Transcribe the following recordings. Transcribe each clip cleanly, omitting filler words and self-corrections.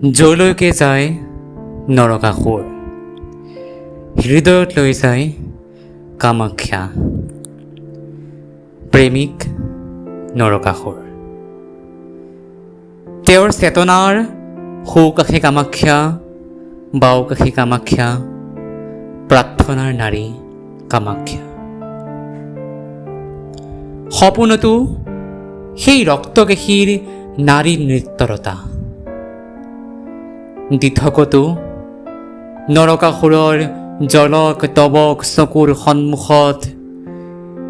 য'লৈকে যায় নৰকাসুৰ, হৃদয়ত লৈ যায় কামাখ্যা। প্ৰেমিক নৰকাসুৰ, তেওঁৰ চেতনাৰ সোঁকাষে কামাখ্যা, বাওঁকাষে কামাখ্যা, প্ৰাৰ্থনাৰ নাৰী কামাখ্যা। সপোনতো সেই ৰক্তকেশীৰ নাৰী নৃত্যৰতা, দিঠকতো নৰকাসুৰৰ জলক তবক চকুৰ সন্মুখত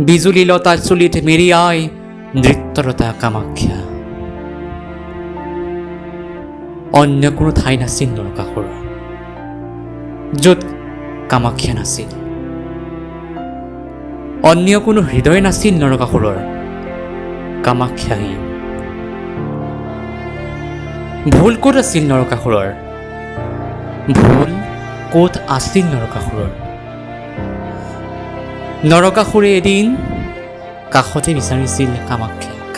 বিজুলী লতা চুলিত মেৰিয়াই নৃত্যৰতা কামাখ্যা। অন্য কোনো ঠাই নাছিল নৰকাসুৰৰ য'ত কামাখ্যা নাছিল, অন্য কোনো হৃদয় নাছিল নৰকাসুৰৰ কামাখ্যাহীন। ভুল ক'ত আছিল নৰকাসুৰৰ? ভুল ক'ত আছিল নৰকাসুৰৰ? নৰকাসুৰে এদিন কাষতে বিচাৰিছিল কামাখ্যাক,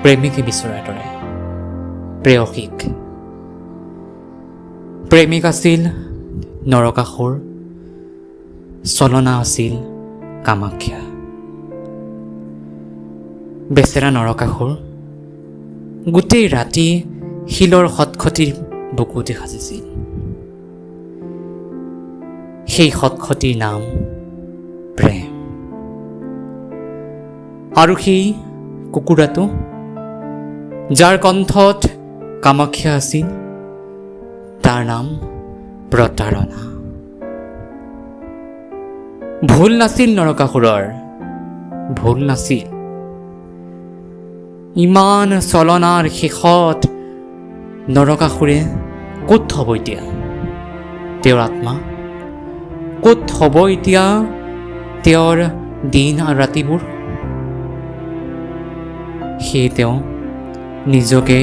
প্ৰেমিকে বিচৰাৰ দৰে প্ৰেয়সীক। প্ৰেমিক আছিল নৰকাসুৰ, চলনা আছিল কামাখ্যা। বেচেৰা নৰকাসুৰ গোটেই ৰাতি শিলৰ খটখটিৰ বুকুতে সাজিছিল। সেই খটখটিৰ নাম প্ৰেম। আৰু সেই কুকুৰাটো যাৰ কণ্ঠত কামাখ্যা আছিল, তাৰ নাম প্ৰতাৰণা। ভুল নাছিল নৰকাসুৰৰ, ভুল নাছিল। ইমান চলনাৰ শেষত নৰকাসুৰে ক'ত থ'ব এতিয়া তেওঁৰ আত্মা? ক'ত থ'ব এতিয়া তেওঁৰ দিন আৰু ৰাতিবোৰ? সেয়ে তেওঁ নিজকে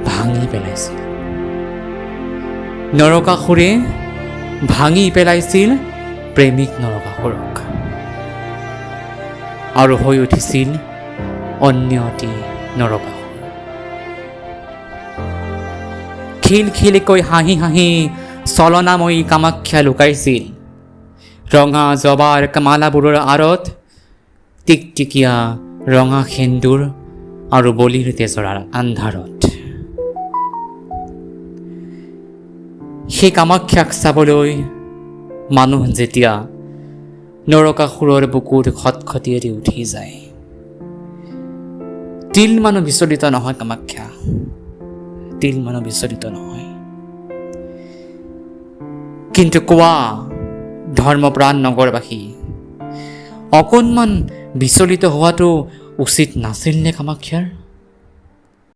ভাঙি পেলাইছিল। নৰকাসুৰে ভাঙি পেলাইছিল প্ৰেমিক নৰকাসুৰক আৰু হৈ উঠিছিল অন্য এটি নৰকাসুৰ। খিলখিলকৈ হাঁহি হাঁহি চলনাময়ী কামাখ্যা লুকাইছিল ৰঙা জবাৰ মালাবোৰৰ আঁৰত, টিকটিকীয়া ৰঙা সেন্দুৰ আৰু বলিৰ তেজৰ আন্ধাৰত। সেই কামাখ্যাক চাবলৈ মানুহ যেতিয়া নৰকাসুৰৰ বুকুত খটখটিয়েদি উঠি যায়, তিল মানুহ বিচলিত নহয় কামাখ্যা, তিল মানুহ বিচলিত নহয়। কিন্তু কোৱা ধৰ্মপ্ৰাণ নগৰবাসী, অকণমান বিচলিত হোৱাটো উচিত নাছিল নে কামাখ্যাৰ?